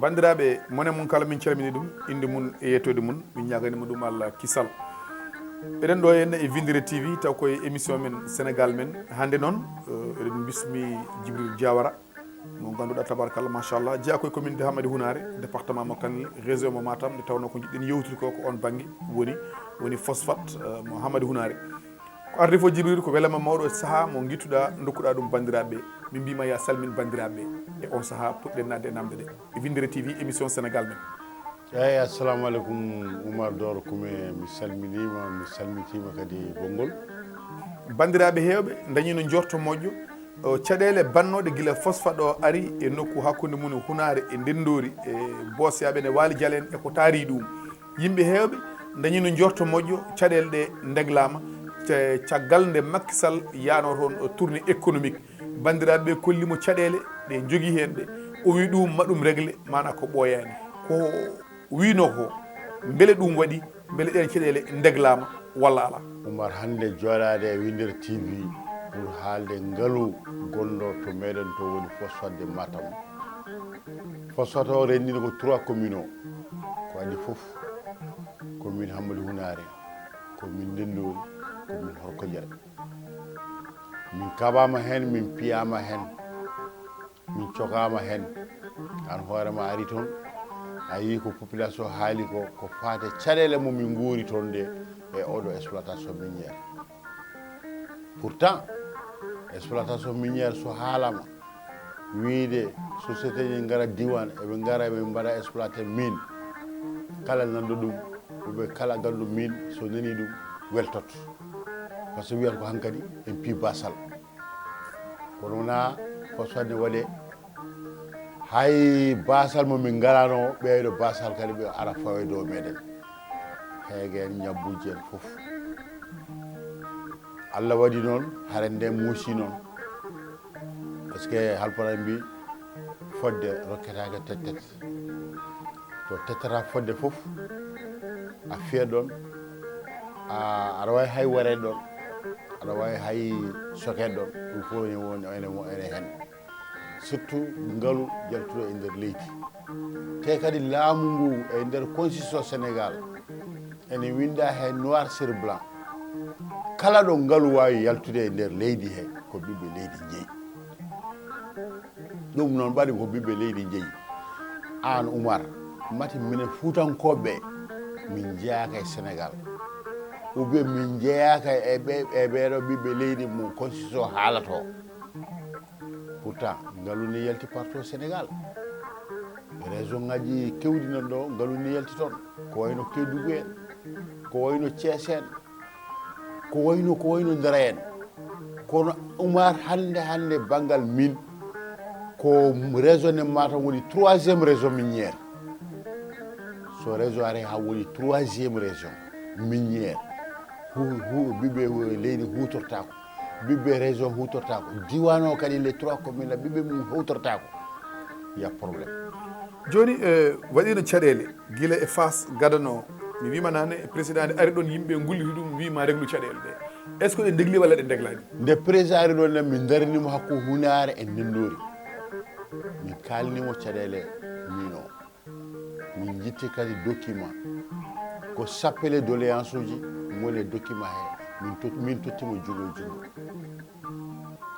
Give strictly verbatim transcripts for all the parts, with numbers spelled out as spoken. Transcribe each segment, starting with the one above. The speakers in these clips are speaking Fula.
Banndiraaɓe, mone mum kala min calmini ɗum, innde mum e yettoode mum, min ñaagani mo ɗum Allah kisal. Eɗen ɗo henne e Winndere T V, taw koye émission men Sénégal men. Hannde noon, eh, eɗen bismi Djibril Diawara, mo ngannduɗaa, tabarkalla, machallah, jeyaa koye commune de Hammadi Hunaare, département mo Kanel, région mo Matam, nde tawnoo ko njiɗɗen yewtude ko, ko on bannge woni, woni phosphate, eh, mo Hammadi Hunaare. Ko arde fof Jibril, ko welama mawɗo e sahaa mo ngittuɗaa, ndokkuɗaa ɗum banndiraaɓe ɓe. Min mbima ya salmin banndiraaɓe ɓe. E on sahaa puɗɗen naatde e namde ɗe. E Winndere T V, émission Sénégal men. Eeyi, assalamu aleykum, Oumar Doro Kume, mi salminiima, mi salmitiima kadi konngol. Banndiraaɓe heewɓe ndañiino njorto moƴƴo, o, caɗeele bannooɗe gila phosphate o ari e nokku hakkunde mum e Hunaare e Ndenndoori e Boosiyaaɓe ne Waali Jal en e ko taari ɗum. Yimɓe heewɓe ndañiino njorto moƴƴo, caɗeele ɗe ndeglaama ca-, caggal nde Macky Sall yaano toon o tournée économique. Banndiraaɓe ɓe kolli mo caɗeele ɗe njogii heen ɗe. O wi ɗum ma ɗum réglé, maanaa ko ɓooyaani. Ko wiinoo ko, mbele ɗum waɗi, mbele ɗeen caɗeele ndeglaama walla alaa? Oumar, hannde jooɗaade e Winndere T V pour haalde ngalu gonɗo to meɗen to woni phosphate de Matam. Phosphate o renndini ko trois communes o. Ko adii fof, commune Hammadi Hunaare, commune Ndenndoori, commune Horkojere. Min kaɓaama heen, min piyaama heen, min cokaama heen. Aan hoore ma ari toon, a yii ko population haali ko, ko faati e caɗeele mo min nguuri toon ɗe e oɗo exploitation minière. Pourtant, exploitation minière so haalaama, wiyde société ji ngara diiwaan, eɓe ngara, eɓe mbaɗa exploité mine. Kala nanɗo ɗum, ou bien kala ganndo mine, so nani ɗum, weltoto. Par ce que wiyata ko hankadi en pii basal. Kono wonaa ko sodde waɗe. Hay basal mo min ngarano, ɓeeɗo basal kadi ɓe ara fawa e dow meɗen. Heege en, ñabbuji en fof. Allah waɗi noon, hare nde muusi noon. Par ce que Haalpulaar mbi, fodde rokketaake tettet. To tettata fodde fof, a fiya ɗon, a, aɗa wawi hay wareede ɗon, aɗa wawi hay sokeede ɗon, ɗum fof ne woni, ene, ene hen. Surtout ngalu jaltuɗo e nder leydi. Te kadi laamu ngu e nder constitution Sénégal, ene winda he noir sur blanc. Kala ɗo ngalu wawi yaltude e nder leydi he, ko ɓiɓɓe leydi jeeyi. Ɗum noon ɓaɗi ko ɓiɓɓe leydi jeeyi. Aan Oumar, mati minen Fuutankooɓe, min jeyaaka e Sénégal. Ou bien min jeyaaka e ɓe, e ɓeeɗo ɓiɓɓe leydi mo constitution haalato. Pourtant, ngalu ne yalti partout Sénégal. Région ngaji kewɗi nan ɗo, ngalu ne yalti toon. Ko wayno Kédougou en, ko wayno Thiès en, ko wayno, ko wayno Ndera en. Kono Oumar, hannde, hannde banngal mine, ko région ne Matam woni troisième région minière. So région ari ha woni troisième région minière. Hu-, hu-, ɓiɓɓe leydi hutortako, ɓiɓɓe région hutortako, diwan o kadi les trois communes ɓiɓɓe mum hutortako. Il y a problème. Jooni, eh, waɗiino caɗeele gila e Fass gadano. Mi wiima nane, président nde ari ɗon, yimɓe ngulliti ɗum, wiima reglu caɗeele ɗe. Est-ce que ɗe ndegli walla ɗe ndeglani? Nde président ari ɗon, min darini mo hakku Hunaare e Ndenndoori. Min kalni mo caɗeele mine o. Min jitti kadi document. Ko sappele doléance uji ngoni e document he. Min tot-, min totti mo junngo e junngo.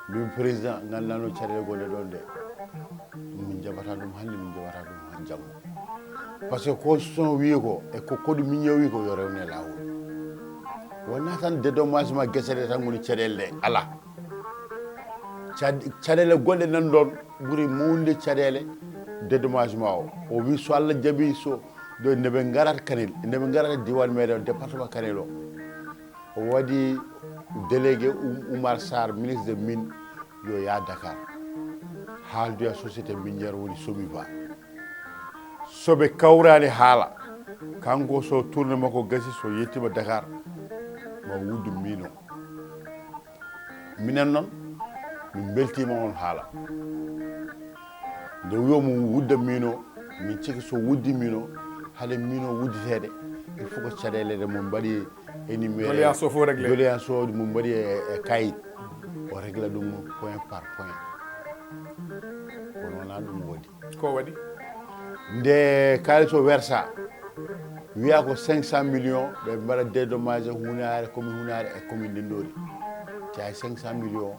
Mbimi, président, nganndaa no caɗeele gonɗe ɗon ɗe, min njaɓata ɗum hannde, min njaɓata ɗum han janngo. Par ce que constitution wi ko, e ko code minier wi ko, yo rewne laawol. Wonaa tan dédommagement gese ɗe tan ngoni caɗeele ɗe, alaa. Caɗ-, caɗeele goɗɗe nan ɗon ɓuri mawnude caɗeele dédommagement o. O wi so Allah jaɓi, so ɗo nde ɓe ngarata Kanel, nde ɓe ngarata diwan meɗen, département Kanel o. O waɗi délégué Um-, Oumar Sarr, ministre de mine, yo yaha Dakar. Haaldoya société minière woni Somiva. So ɓe kawrani haala, kanko so tournée makko gasi, so yettima Dakar, ma wuddu mine o. Minen noon, min mbeltima on haala. Nde wiyo mo wudda mine o, min ciki so wuddi mine o, haade mine o wudditeede, il faut que caɗeele ɗe mo mbaɗi énuméré. Doléance o fof réglé. Doléance o mo mbaɗi e, e kayit. O régla ɗum point par point. Kono wonaa ɗum waɗi. Ko waɗi? Nde kaalis o wersa, wiya ko cinq cent millions, ɓe mbaɗa dédommagé Hunaare, commune Hunaare e commune Ndenndori. Te hay cinq cent millions,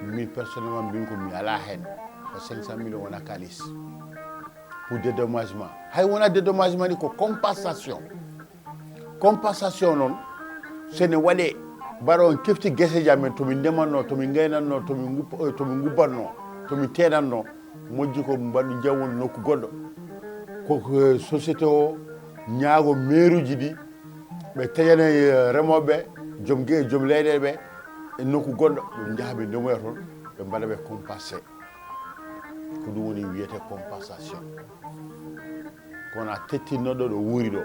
min personnellement mbin ko mi alaa heen. Ko cinq cent millions wona kaalis pour dédommagement. Hay wona dédommagement ni, ko compensation. Compensation noon, sene waɗe, mbaɗa on kefti geseji amen, to min ndemanno, to min gaynanno, to min guppa- to min gubbanno, to min teenanno, moƴƴi ko mbaɗu jawon nokku goɗɗo. Ko ko société o ñaago meeruji ɗi, ɓe taƴana, eh, remooɓe, joom ge- joom leyɗeele ɓe, e nokku goɗɗo, ɓe njaha ɓe ndemoya toon, ɓe mbaɗa ɓe compensé. Ko ɗum woni wiyete compensation. Kono a tettinnoɗo ɗo wuuri ɗo,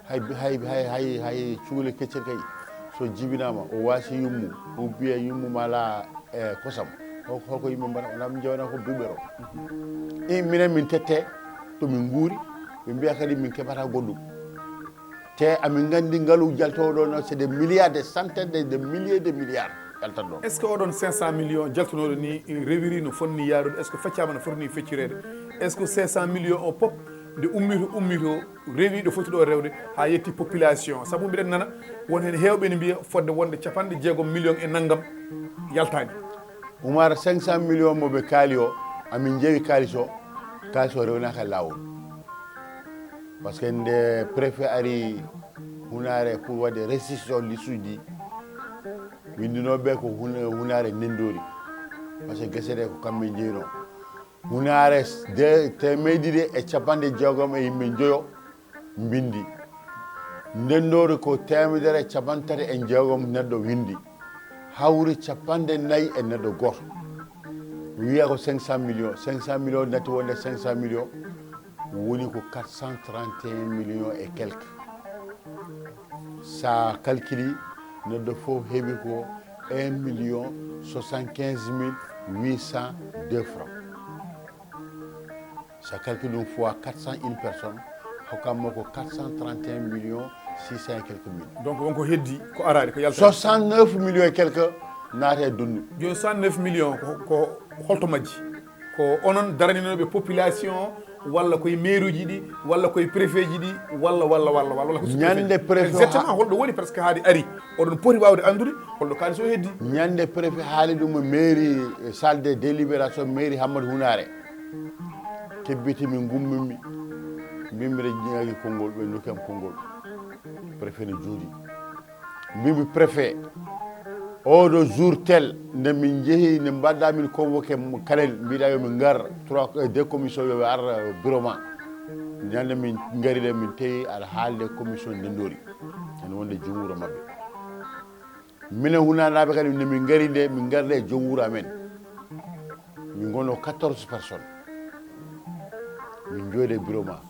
hay hay hay hay hay cuule keccel kay, so jibinama o wasi yummu, ubbiya yummu mala e kosam. Hol- holko yimɓe mbaɗa? Wona min jewana ko duɓero. I minen min tette to min nguuri, ɓe mbiya kadi min keɓata goɗɗum. Te amin nganndi ngalu jaltooɗo no, c'est des milliards, des centaines de, de milliers de milliards jaltat ɗon. Est ce que oɗon cinq cent millions jaltunooɗo ni rewiri no fonni yaarude? Est ce que feccama no foti ni feccirede? Est ce que cinq cent millions o pop nde ummito ummito rewi ɗo foti ɗo rewde ha yetti population? Sabu mbiɗen nana won heen heewɓe ne mbiya fodde wonde capanɗe jeegom millions e nanngam yaltaani. Umar, cinq cent millions mo ɓe kaali o, amin jeewi kaalis o, kaalis o rewnaka laawol. Par ce que nde préfet ari Hunaare pour waɗde restitution liste uji ɗi, winndinooɓe ko Hun- Hunaare Ndenndori, par ce que gese ɗe ko kamɓe njeynoo. Hunaare de- teemedde ɗiɗi e capanɗe jeegom e yimɓe njoyo mbinndi. Ndenndori ko teemedere e capanɗe tati e jeegom neɗɗo winndi. Hawri capanɗe nayi e neɗɗo gooto. Wiya ko cinq cent millions. Cinq cent millions natti wonde cinq cent millions, woni ko quatre cent trente et un millions et quelques. Sa calculi, neɗɗo fof heɓi ko un million soixante quinze mille huit cent deux francs. Sa calculi ɗum fois quatre cent une personnes, hokkanmo ko quatre cent trente et un millions six cent et quelques mille. Donc wonko heddi ko araade ko yalta. Soixante neuf millions et quelques naata e donnu. Joni soixante neuf millions ko, ko holto majji? Ko onon daraninooɓe population o, walla koye mairie uji ɗi, walla koye préfet ji ɗi, walla walla walla walla walla ko sous-préfet? Ñande préfet o ha- Exactement holɗo woni, par ce que haade ari oɗon poti wawde andude holɗo kaalis o heddi. Ñande préfet haali ɗum e mairie, eh, salle de délibération mairie Hammadou Hunaare, kebbiti min, gummimi, mbimi mbiɗa ñaagi konngol, ɓe ndokki am konngol. Préfet ne juuɗi. Mbimi préfet, oɗo jour tel nde min jeehi, nde mbaɗɗa min convoqué Kanel, mbiɗa yo min ngar trois, eh, deux commission, yo ɓe ar, eh, bureau ma. Ñande min ngari ɗe, min tawi aɗa haalde commission Ndenndori, ene wonde joom wuuro maɓɓe. Minen Hunaanaaɓe kadi, nde min ngari nde, min ngarde e joom wuuro amen. Min ngono quatorze personnes. Min jooɗi e bureau ma.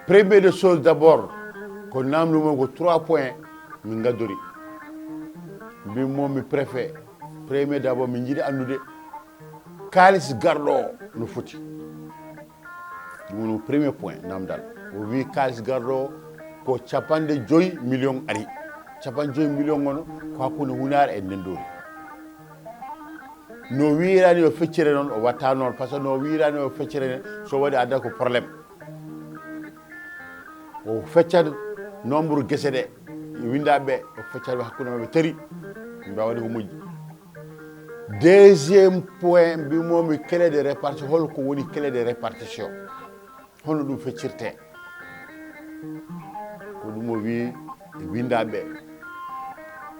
Premier de chose d'abord, ko namdu mo ko trois points min ngaddori. Mbimmo mi préfet, premier d'abord min jiɗi anndude kaalis garɗo o no foti. Ɗum woni premier point namdal. O wi kaalis garɗo o ko capanɗe joyi million ari. Capanɗe joyi million ngono ko hakkunde Hunaare e Ndenndori. No wiirani o feccere noon, o watta noon, par ce que no wiirani o feccere ne, so waɗi adda ko problème. O feccat nombre gese ɗe, winndaaɓe ɓe, o feccat ɓe hakkunde maɓɓe tari, ɓe mbawa waɗi ko moƴƴi. Deuxième point, mbimomi clé de répartition, holko woni clé de répartition? Hono ɗum feccirte? Ko ɗum o wi e winndaaɓe ɓe,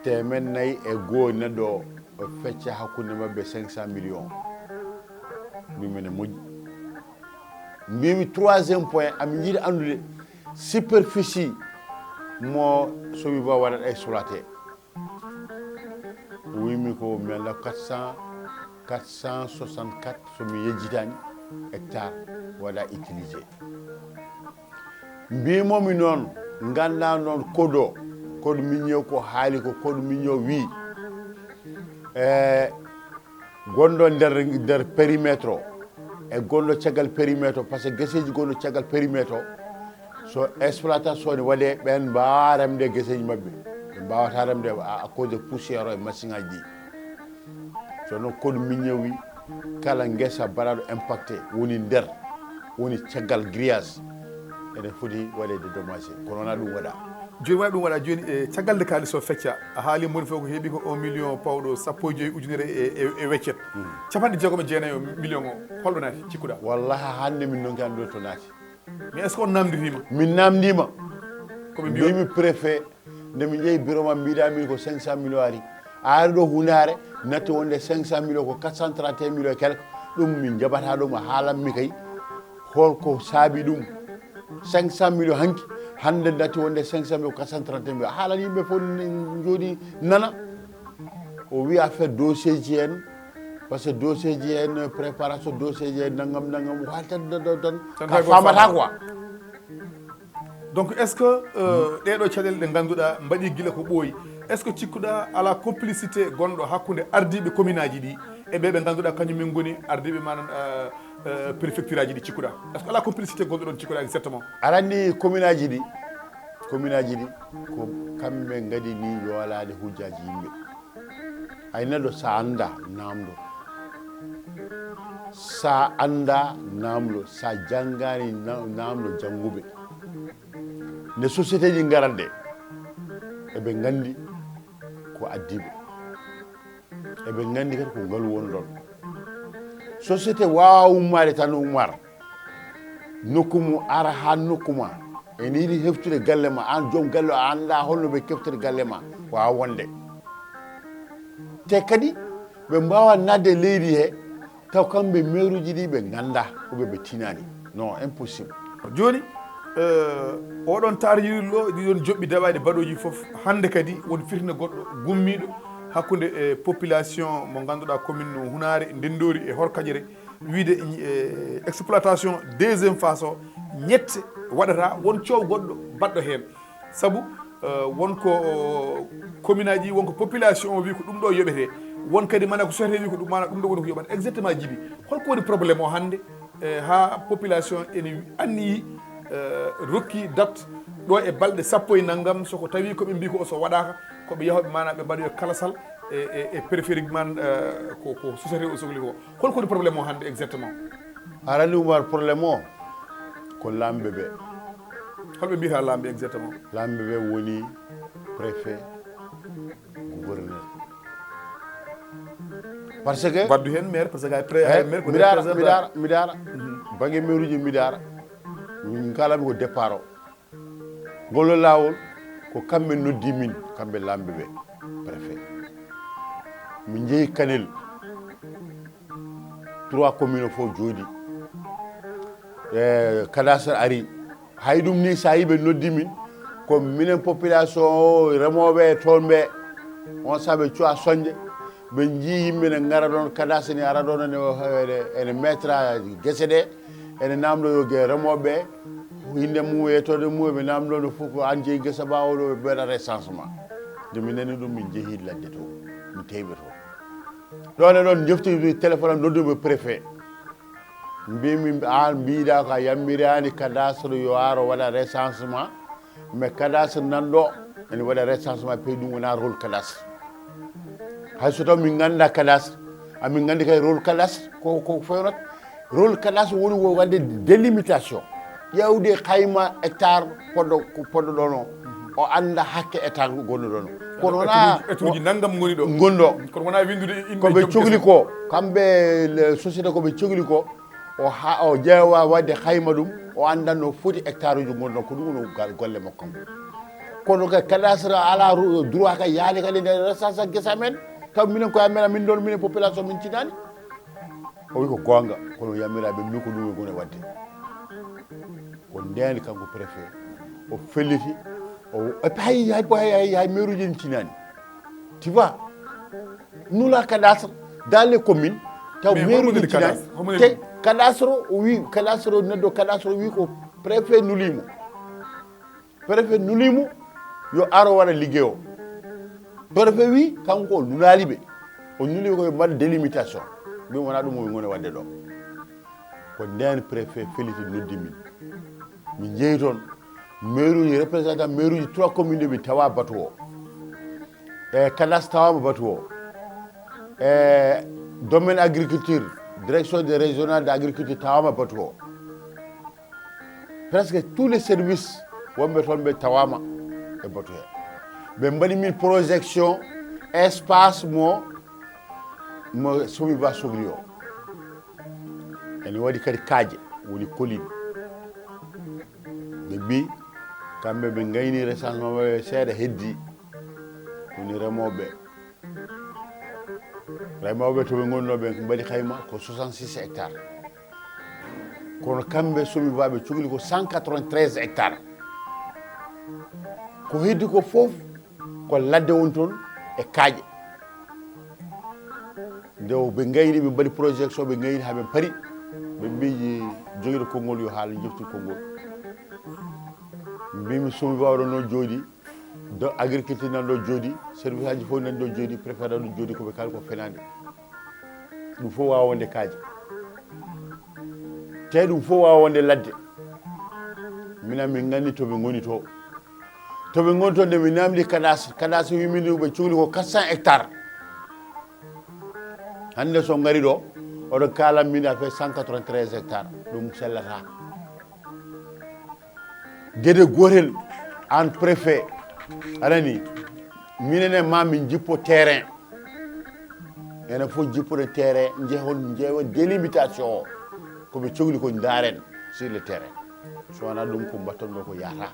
temen nayi e goo neɗɗo o fecca hakkunde maɓɓe cinq cent millions. Ɗum ene moƴƴi. Mbimi troisième point, amin jiɗi anndude superficie mo Soviva waɗat exploité. O wimi ko mi annda quatre cents, quatre cent soixante-quatre, so mi yejjitani, hectare waɗa utilisé. Mbimomi noon, ngannda noon code o, code minier ko haali ko, code minier wi, e gonɗo nder, nder périmètre o e gonɗo caggal périmètre o, par ce que geseji gonɗo caggal périmètre o, so exploitation ne waɗe, ɓen mbawa remde geseji maɓɓe. Ɓe mbawata remde à, à cause de poussière o e machine aji ɗi. Kono code minier wi, kala ngesa baɗaɗo impacté, woni nder, woni caggal grillage, ene foti waɗede dédommagé, kono wona ɗum waɗa. Joni wona ɗum waɗa. Joni, e caggal nde kaalis o fecca, a haali moni fof ko heeɓi ko un million pawɗo sappo e joyi ujunere e, e, e weccet. Capanɗe jeegom e jeenayi o million o, holɗo naati cikkuɗa? Wallahi, hannde min nonki anndude to naati. Mais est-ce que on namditima? Min namdima. Koɓe mbi mbimi préfet, nde min jeeyi bureau ma, mbiɗa min ko cinq cent millions ari. A ari ɗo hunare, natti wonde cinq cent millions, ko quatre cent trente et un millions quelque. Ɗum min jaɓata ɗum, a haalanmi kay holko saabi ɗum. Cinq cent millions hanki, hannde natti wonde cinq cent millions, quatre cent trente et un millions. A haalan yimɓe fof, jooɗi nana. O wi affaire dossier ji en, parce que dossier ji en, préparation dossier ji en, nangam, nangam, o haali tan, tan, tan, tan, Tan ka hay gooto famata faamataa. Quoi. Donc, est-ce que, euh, ɗeɗo caɗele ɗe ngannduɗaa mbaɗi gila ko ɓooyi, est-ce que cikkuɗa ala complicité gonɗo hakkunde ardiiɓe commune aji ɗi e ɓe ɓe ngannduɗaa kañum min ngoni ardiiɓe manan, euh, euh, préfecture aji ɗi cikkuɗa? Est-ce que ala complicité gonɗo ɗon cikkuɗa exactement? Aɗa anndi commune aji ɗi, commune aji ɗi ko kamɓe ngadini yoolaade hujjaaji yimɓe. Ay neɗɗo, sa annda, namdo. Sa annda, namdo. Sa janngaani, na-, namdo jannguɓe. Nde société ji ngarande, eɓe nganndi ko addiɓe. Eɓe nganndi kadi ko ngalu woni ɗon. Société waawa ummaade tan, ummar nokku mum, ara haa nokku ma. Ene yiɗi heftude galle ma. Aan joom galle o, a anndaa holno ɓe keftirta galle ma. Waawa wonde. Te kadi ɓe mbaawa naatde e leydi he, taw kamɓe meeruuji ɗi ɓe nganndaa, ou bien ɓe tinaani. Non, impossible. Jooni, euh, oɗon taariri ɗo, ɗiɗon joɓɓi daɓaaɗi baɗooji fof, hannde kadi won firnde goɗɗo gummiiɗo hakkunde, eh, population mo ngannduɗaa commune Hunaare, Ndenndoori e Horkaƴere, wiide, eh, exploitation deuxième phase o, ñette waɗata, won coow goɗɗo baɗɗo heen. Sabu, eh, won ko, oh, commune aji, won ko population o wi ko ɗum ɗo yoɓete, won kadi mana ko société wi ko ɗum, mana ɗum ɗo woni ko yoɓata. Exactement, Jibi, holko woni problème o hannde, eh, haa population ene anniyi, eh, rokki date ɗo e balɗe sappo e nanngam, so ko tawi ko ɓe mbi ko o so waɗaaka, ko ɓe yahoɓe mana ɓe mbaɗoya kalasal e, e, e périphérique man, eh, ko, ko société o sohli ko. Holko woni problème o hannde exactement? Aɗa anndi, Umar, problème o ko laamɓe ɓe. Holɓe mbiyata laamɓe exactement? Laamɓe ɓe woni préfet, gouverneur. Parce que Waddu heen maire, parce que hay pré-, hay eh, maire ko mi daara, représentant. Mi daara, mi daara. Mhm. Bannge maire uji mi daara. Min kaalami ko départ o. Ngol laawol ko kamɓe noddi min, kamɓe laamɓe ɓe, préfet. Min njehi Kanel, trois communes fof jooɗi. E cadastre ari. Hay ɗum ni, so a yii ɓe noddi min, ko minen population o, remooɓe e toon ɓe, on saabe cuwa soñde, ɓe njii yimɓe ne ngara ɗoon, cadastre ne ara ɗoon, ene, ene, ene mettra gese ɗe, ene namndo yo ge-, remooɓe ɓe, innde mum e yettoode mum, ɓe namndo no fof ko aan jeyi gesa ma o ɗo, ɓe mbaɗa recensement. Nde min nani ɗum, min njehi ladde to, min tawi ɓe to. Ɗoon e ɗoon njefti téléphone am, nodduɓe préfet. Mbimi, aan mbiɗa ko a yammiraani cadastre yo ar o waɗa recensement, mais cadastre nan ɗo ene waɗa recensement, pays ɗum wona rôle cadastre. Hay so taw min ngannda cadastre, amin nganndi kay rôle cadastre ko, ko fewnata. Rôle cadastre woni wo waɗde délimitation, ƴeewde kayma hectare poɗɗo, ko poɗɗo ɗon o, o annda hakke hectare gonɗo ɗon o. Kono wona étude uji nanngam ngoni ɗo. Ngonɗo. Kono wona winndude innde ko ɓe joom cogli gese ko, kamɓe le société ko ɓe cogli ko, o ha, o ƴeewa waɗde hayma ɗum, o anndan no foti hectare uji ngonɗon, ko ɗum woni gal-, golle makko. Kono kay cadastre ala ru-, droit kay yaade kadi nder recensement gesa men, taw minen koye amen, min ɗon, minen population min tinaani. O wi ko goonga, kono yamira ɓe mbi ko ɗum woni waɗde. Ko ndeen kanko préfet, o felliti, o, et puis hay, hay, hay, hay, hay maire uji en tinaani. Tu vois, nula cadastre dans les communes, taw mais maire uji en tinaani. Te cadastre, o wi, cadastre o, neɗɗo cadastre o wi ko préfet nulimo. Préfet nulimo yo ar o waɗa liggey o. Préfet wi kanko o nulaali ɓe. O nuli ɓe ko ɓe mbaɗa délimitation. Mbi wona ɗum o ngoni waɗde ɗo. Ko ndeen préfet felliti noddi min. Min njehi toon. Maire uji, représentant maire uji trois communes ɗe min tawa batu o. E cadastre tawama batu o. E Domaine agriculture, direction de régionale de l'agriculture tawama batu o. Presque tous les services wonɓe toon ɓe tawama e batu he. Ɓe mbaɗi min projection espace mo mo SOMIVA sohli o. Ene waɗi kadi kaaje woni colline. Ɓe mbi kamɓe ɓe gayni recensement maɓɓe seeɗa heddi. Woni remoɓe remoɓe to ɓe gonno ɓe mbaɗi hayma ko soixante-six hectares. Kono kamɓe SOMIVA ɓe cogli ko cent quatre-vingt-treize hectares. Ko heddi ko fof ko ladde woni toon e kaaƴe. Nde o ɓe gayni ɓe mbaɗi projection ɓe gayni ha ɓe paari. Ɓe mbi jogiiɗo konngol yo haal jofti konngol. Mbimi SOMIVA oɗon noon jooɗi. Do agriculture nan ɗo jooɗi, service aji fof nan ɗo jooɗi, préfet nan ɗo jooɗi, ko ɓe kala ko fenaande. Ɗum fof wawa wonde kaaje. Te ɗum fof wawa wonde ladde. Minen min nganndi to ɓe ngoni to. To ɓe ngoni to nde mi namdi cadastre, cadastre wi min ɓe cogli ko quatre cents hectares. Hannde so ngari ɗo, oɗon kaalan min affaire cent quatre-vingt-treize hectares. Ɗum sellata. Gede gotel, an préfet, anani, minen e ma min jippo terrain. Enen fof jippoɗen terrain, jehon jeewa délimitation o. Ko ɓe cogli ko ndaren sur le terrain. So wona ɗum ko mbatton ɗo ko yahata.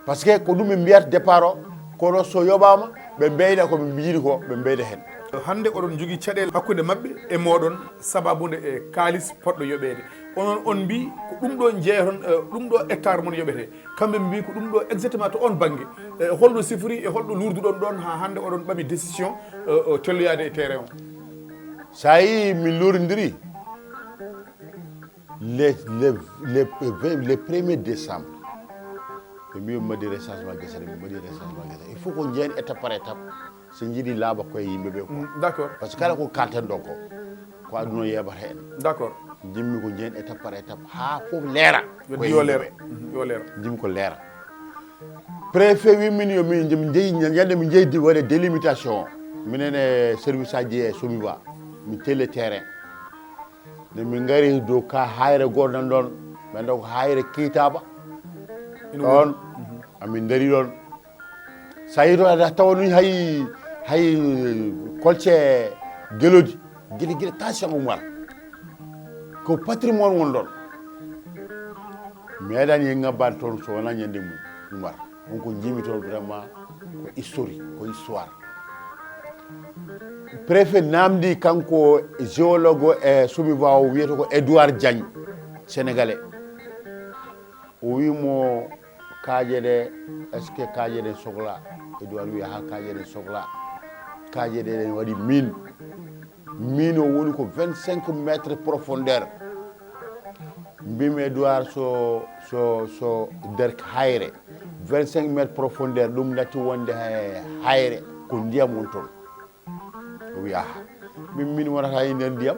Parce que ko ɗum ɓe mbiyata départ o, kono so yoɓama ɓe mbeyda ko ɓe mbiiri ko ɓe mbeyda hen. Hannde oɗon njogii caɗeele hakkunde maɓɓe e mooɗon, sababude e kaalis poɗɗo yoɓeede. Onon on mbii ko ɗum ɗo jeeyaton, eh, ɗum ɗo hectare mon yoɓetee. Kamɓe mbii ko ɗum ɗo exactement to on bannge. Eh, holɗo sifori e holɗo luurduɗon ɗon haa hannde oɗon ɓami décision, eh, o telloyaade e terrain o? So a yii min luurndiri, le, le, le, le premier décembre, ɓe mbii ɓe mbaɗi recensement gese ɗe, ɓe mbaɗi recensement gese. Il faut ko njehen étape par étape, so njiɗi laaɓa koye yimɓe ɓe quoi. Mm, d'accord. Parce que kala ko kalten ɗo ko, ko aduna yeɓata en. D'accord. Jimmi ko njehen étape par étape, haa fof leera. Yo koye diwo yimɓe leera. Ɓe. Mhm, yo leera. Jimmi ko leera. Préfet wi min yo min, min njehi, ñande min njehi di-, waɗe délimitation o. Minen e service aji e SOMIVA, min telle terrain. Nde min ngari dow ka hayre goto nan ɗon, ɓen ɗo ko hayre Kiitaba. Ina ɗon, woodi. Mhm. Amin ndari ɗon. So a yii to, a tawa ɗum hay, hay kolce gelodi, gila, gila, tension Umar. Ko patrimoine won ɗon. Meeɗani hen ngabbaade toon so wonaa ñande mum, Umar. On ko njiimi toon vraiment ko historique, ko histoire. Préfet namdi kanko géologue e SOMIVA o wiyata ko Edouard Diagne, sénégalais. O wi mo kaaje ɗe, est-ce que kaaje ɗe sohla? Edouard wi ha kaaje ɗe sohla. Kaaje ɗe ɗen waɗi mine. Mine o woni ko vingt-cinq mètres profondeur. Mbimi Edouard so, so, so nder hayre, vingt-cinq mètres profondeur, ɗum natti wonde he hayre, ko ndiyam won toon. O wi, "Aha, min, min wonata e nder ndiyam."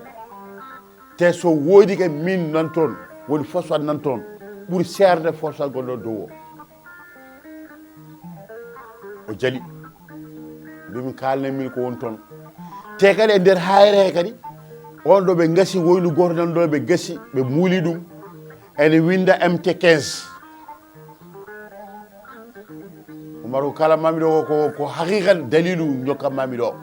Te so woodi kay min nan toon, woni phosphate nan toon, ɓuri seerde phosphate gonɗo dow o. O jali. Mbi min kaalne min ko woni toon. Te kadi e nder hayre he kadi, on ɗo ɓe ngasi woylu gooto nan ɗo ɓe ngasi, ɓe muuli ɗum. Ene winda M T quinze. Umar, ko kalanmami ɗo ko, ko haqiqa dalilu jokkanmami ɗo.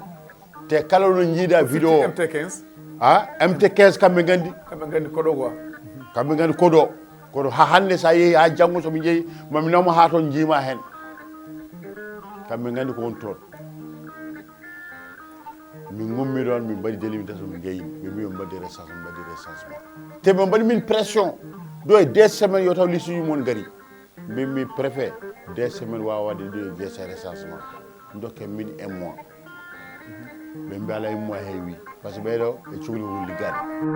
Te kala no jiida vidéo. M T quinze. Ha, M T quinze kamɓe gandi. Kamɓe gandi koɗo quoi. Kamɓe gandi koɗo. Koɗo ha hande sa yehi ha janngo so mi jehi, mami nawma ha toon jiima hen. Kamɓe gandi ko woni toon. Min ngummi ɗon, min mbaɗi délimitation, min njeyi, ɓe mbi ɓe mbaɗi recensement, min mbaɗi recensement. Te ɓe mbaɗi min pression. Ɗo e deux semaines yo taw liste ji mon gari. Mbimmi préfet, deux semaines wawa waɗde ɗo e recensement. Dokke min un mois. Ɓe mbi ala un mois heewi. Parce que ɓeɗo e cukli ko liggaade.